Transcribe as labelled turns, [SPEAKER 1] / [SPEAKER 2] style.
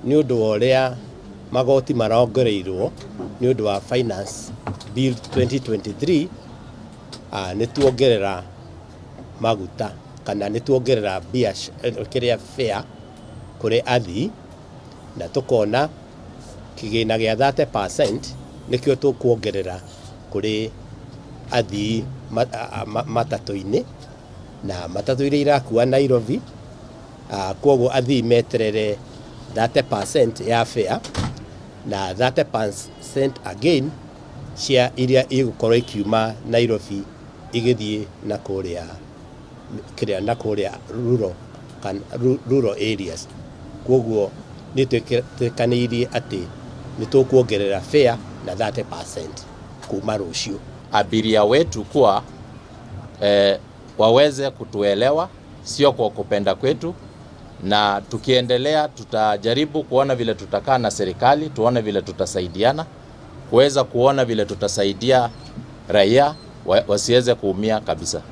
[SPEAKER 1] Nĩ ũndũ wa ũrĩa magoti marongoreirwo nĩ ũndũ wa Finance Bill 2023, nĩ tuongerera maguta kana nĩ tuongerera mbia kĩrĩa fare kũrĩ athii, na tũkona kĩgĩna gĩa 30% nĩkĩo tũkuongerera kũrĩ athii matatũ-inĩ, na matatũ iria irakua Nairobi. Kwoguo athii meterere 30% ya fare na 30% again cia iria igũkorwo ikiuma Nairobi igĩthiĩ na kũrĩa kĩrĩa na kũrĩa rural, kana rural areas. Kwoguo nĩ twĩkanĩirie atĩ nĩ tũkuongerera fare na 30% kuma rũciũ.
[SPEAKER 2] Abiria wetu kuwa waweze kutuelewa, sio kwa kupenda kwetu, na tukiendelea tutajaribu kuona vile tutakaa na serikali, tuone vile tutasaidiana, kuweza kuona vile tutasaidia raia wasiweze kuumia kabisa.